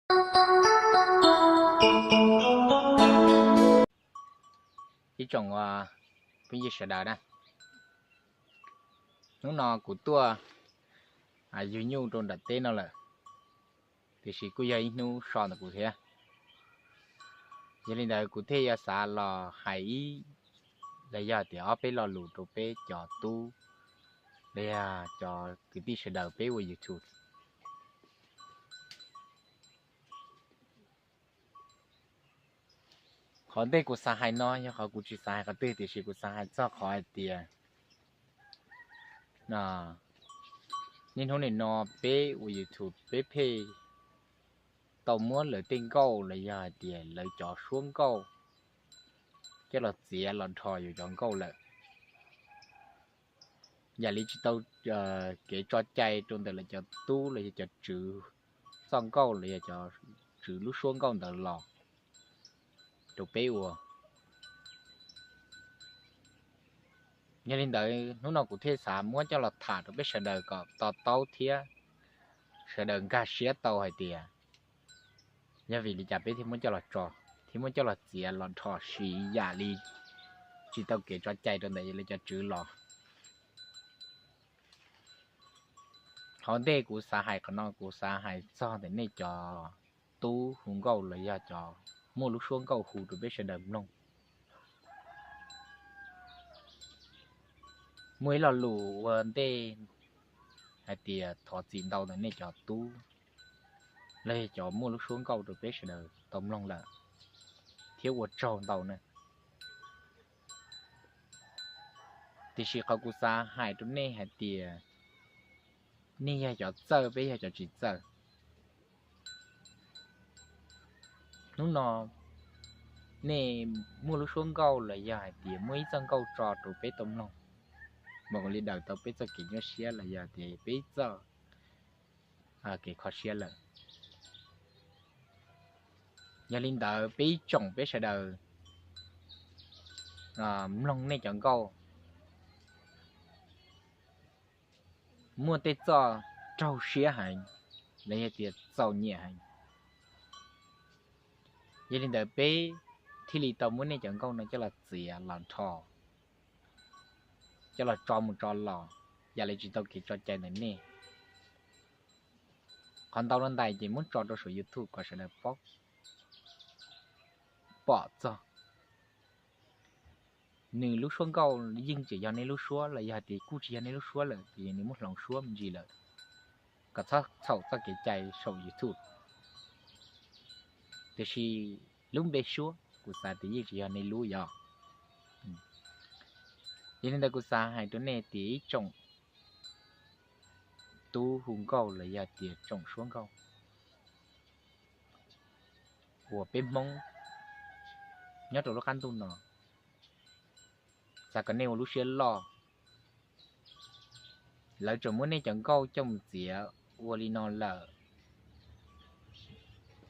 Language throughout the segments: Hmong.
Ib tsoom phooj ywg sawv daws na, hnub no kuv tuaj yug nyuj rau nram teb no lawm, tiam sis kuj yog ib hnub so ntawm kuv thiab. Yog li ntawd kuv thiaj yuav xav los hais ib, los yog tias ob peb lo lus rau peb cov tub, los yog cov kwv tij sawv daws peb ua YouTube. Qhov ntej kuv xav hais no yog qhov kuv tsis xav hais qhov twg, tiam sis kuv xav hais txog qhov hais tias niaj hnub nim no peb ua YouTube peb pheej tau muab lawv tej nkauj los yog hais tias lawv cov suab nkauj coj los txiav los dhos yus cov nkauj lawm. Yam li tsis tau kev tso cai rau ntawm lawv cov tub los yog cov tswv txoj nkauj los yog cov tswv lub suab nkauj ntawd los rau peb ua. Yog li ntawd hnub no kuv thiaj xav muab coj los tham rau peb sawv daws kom to taub thiab sawv daws nkag siab tau hais tias yog vim li cas peb thiaj muab coj los tso, thiaj muab coj los txiav los dhos siv yam li tsis tau kev tso cai rau ntawm lawv cov tswv los. Qhov ntej kuv xav hais qhov no kuv xav hais txog ntawm nej cov tub hu nkauj los yog cov muaj lub suab nkauj hu rau peb sawv daws mloog. Muaj ib lo lus ua ntej hais tias thov txim ntau ntawm nej cov tub los yog cov muaj lub suab nkauj rau peb sawv daws tau mloog lawm thiab ua tsaug ntau na. Tiam sis qhov kuv xav hais rau nej hais tias nej yog cov txawj peb yog cov tsis txawj. Hnub no nej muaj lub suab nkauj los yog hais tias muaj ib txoj nkauj tso rau peb tau mloog, mam li daws tau peb txoj kev nyuaj siab los yog tias peb ib txoj kev kho siab lawm. Yog li ntawd peb ib tsoom peb sawv daws mloog nej cov nkauj muaj tej txoj raug siab heev los yog tias txaus nyiam heev. Yog li ntawd peb thiaj li tau muab nej cov nkauj no coj los txiav los rho, coj los tso mus tso los, yam li tsis tau kev tso cai ntawm nej. Qhov ntau lo ntais ces muab tso rau saum YouTube kom sawv daws paub pom txog. Nws lub suab nkauj yeej tseem yog nej lub suab los yog hais tias kuj tsis yog nej lub suab lawm ces nws muab hloov suab me ntsis lawm, kom txhob txhaum txoj kev cai saum YouTube. Tiam sis lub npe suab kuv xav tias yeej tsis yog nej lub yog. Yog li ntawd kuv xav hais rau nej tias ib tsoom tub hu nkauj los yog tias tsoom suab nkauj uas peb Hmoob nyob rau lub qab ntuj no, xav kom nej ua lub siab loj. Lawv tseem muab nej cov nkauj coj mus txiav ua li no lawm,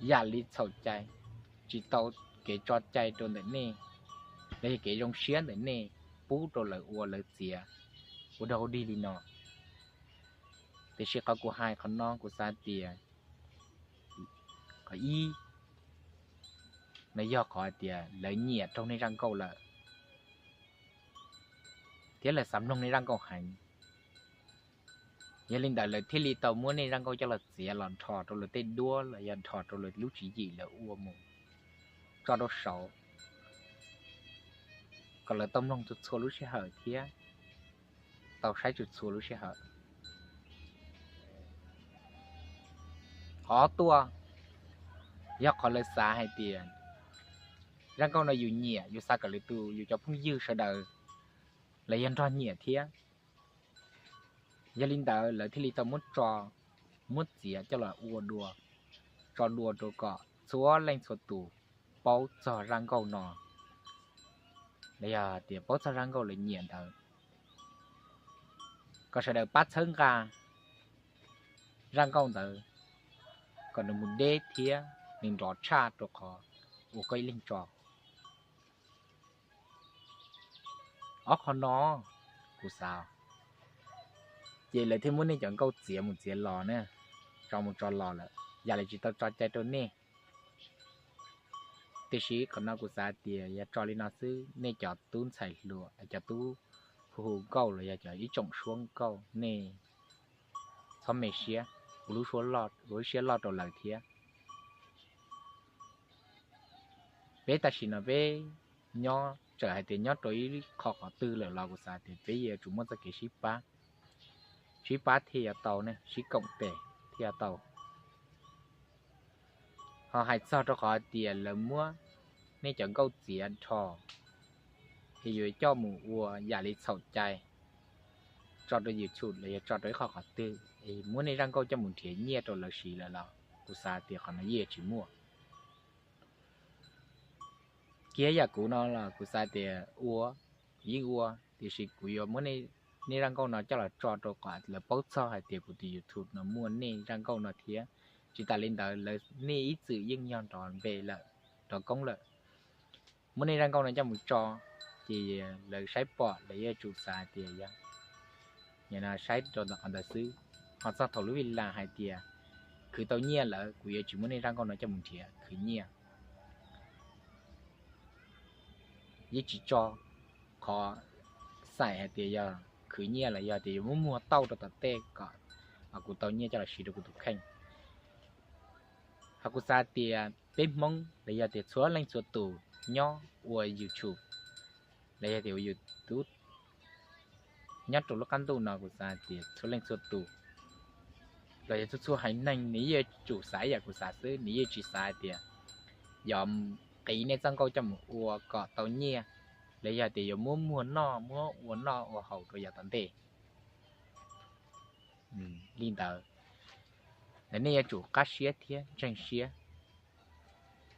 yam li txhaum cai, tsis tau kev tso cai rau ntawm nej, los yog kev zoo siab ntawm nej pub rau lawv ua lawv txiav ua dog ua dig li no. Tiam sis qhov kuv hais qhov no kuv xav tias qhov ib no yog qhov hais tias lawv nyiam raug nej zaj nkauj lawm thiab lawv xav mloog nej zaj nkauj heev. Yog li ntawd lawv thiaj li tau muab nej zaj nkauj coj los txiav los nrho rau lawv tej duab los yog nrho rau lawv lub tswv yim lawv ua mus tso rau saud, kom lawv tau mloog txhua txhua lub sij hawm thiab tau saib txhua txhua lub sij hawm. Qhov ob tuaj yog qhov lawv xav hais tias zaj nkauj no yus nyiam, yus xav kom lwm tus yus cov phooj ywg sawv daws los yog nrog nyiam thiab. Yog li ntawd lawv thiaj li tau muab tso, muab txiav coj los ua dua, tso dua rau kom txhua leej txhua tus paub txog zaj nkauj no, los yog tias paub txog zaj nkauj lawv nyiam ntawd, kom sawv daws pab txhawb nqa zaj nkauj ntawd kom nws mus deb thiab nws nrov tshaj rau qhov uas koj ib leeg tso. Ob qho no kuv xav, ces lawv thiaj muab nej cov nkauj txiav mus txiav los na, tso mus tso los lawm. yam li tsis tau tso cai rau nej. Tiam sis qhov no kuv xav tias yog tso li no xwb, nej cov tub ntxhais hluas, cov tub hu hu nkauj los yog cov ib tsoom suab nkauj, nej txhob me siab, ua lub suab loj, ua lub siab loj rau lawv thiab. Peb tam sim no peb nyob, txawm hais tias nyob rau ib qho qhov twg lawm los kuv xav tias peb yuav tsum muaj txoj kev sib pab, sib pab thiaj yuav tau ne, sib koom tes thiaj yuav tau. Ho hais txog rau qhov tias lawv muab nej cov nkauj txiav nrho es yuav coj mus ua yam li txhaum cai tso rau YouTube los yog tso rau ib qho qhov twg es muab nej zaj nkauj coj mus nrhiav nyiaj rau lawv siv lawm los kuv xav tias qhov no yeej tsis muaj. Kiag yam kuv no los kuv xav tias ua, yeej ua, tiam sis kuv yuav muab nej zaj nkauj no coj los tso rau kom lawv paub txog hais tias kuv tus YouTube no muaj nej zaj nkauj no thiab. Tsis tas li ntawd lawv, nej ib txwm yeej yog nrov npe lawm, nrov koob lawm. Muab nej zaj nkauj no coj mus tso, ces lawv saib pom lawv yuav tsum xav hais tias yog, saib rau ntawm qhov ntawd xwb. Ho txog thaum lub vij las hais tias khwv tau nyiaj lawm kuv yuav tsis muab nej zaj nkauj no coj mus nrhiav khwv nyiaj. Yeej tsis tso qhov xaim hais tias yog khwv nyiaj los yog tias yuav muab muag tauj rau tom tej kom kuv tau nyiaj coj los siv rau kuv tus kheej. Ho kuv xav tias peb Hmoob los yog tias txhua leej txhua tus nyob ua YouTube los yog tias ua YouTube nyob rau lub qab ntuj no kuv xav tias txhua leej txhua tus los yog txhua txhua haiv neeg nws yeej yuav tsum xav ib yam kuv xav xwb, nws yeej tsis xav hais tias yog qiv nej txoj nkauj coj mus ua kom tau nyiaj los yog tias yuav muab muag noj, muab ua noj ua haus rau yav tom ntej. Li ntawd, nej yuav tsum qab siab thiab ntseeg siab.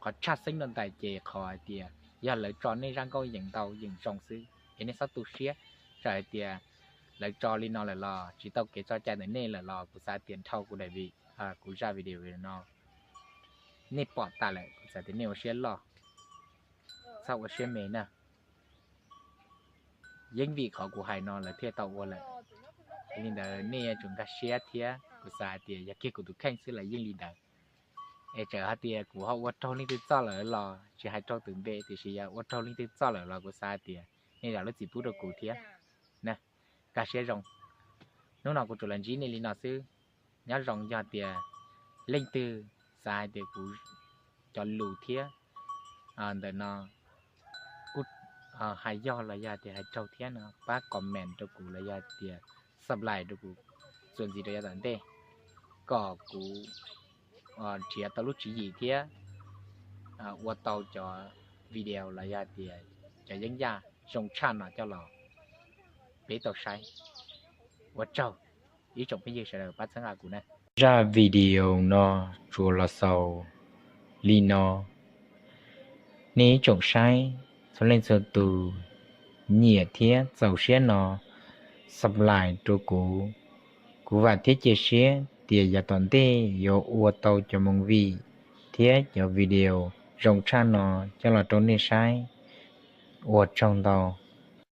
Qhov tshaj xeeb rau ntawm ces qhov hais tias yog lawv tso nej zaj nkauj yeem ntau yeem zoo xwb es nej txhob tu siab. Txawm hais tias lawv tso li no lawm los tsis tau kev tso cai ntawm nej lawm los kuv xav tias dhau kuv daim vi, kuv zaj video no nej pom tas lawm, kuv xav tias nej ua siab loj, txhob ua siab me na. Yeej vim qhov kuv hais no lawv thiaj tau ua lawm. Li ntawd nej yuav tsum nkag siab thiab, kuv xav hais tias yog kiag kuv tus kheej xwb los yeej li ntawd. Es txawm hais tias kuv ho ua raug leej twg txoj lawm los tsis hais raug tus npe, tiam sis yog ua raug leej twg txoj lawm los kuv xav hais tias nej zam lub txim pub rau kuv thiab. Nkag siab zoo. Hnub no kuv tsuas los ntsib nej li no xwb. Nyob zoo, yog tias leej twg xav hais tias kuv cov lus thiab ntawm no kuj hais yog los yog tias hais raug thiab no pab comment rau kuv los yog tias subscribe rau kuv txuas ntxiv rau yav tom ntej kom kuv nrhiav tau lub tswv yim thiab ua tau cov video los yog tias cov yeeb yaj zoo tshaj no coj los peb tau saib. Ua tsaug ib tsoom phooj ywg sawv daws pab txhawb nqa kuv na. Zaj video no tsuas los xaus li no. Nej ib tsoom saib txhua leej txhua tus nyiam thiab txaus siab no subscribe rau kuv. Kuv vam thiab cia siab tias yav tom ntej yuav ua tau cov movie thiab cov video zoo tshaj no coj los rau nej saib. Ua tsaug ntau.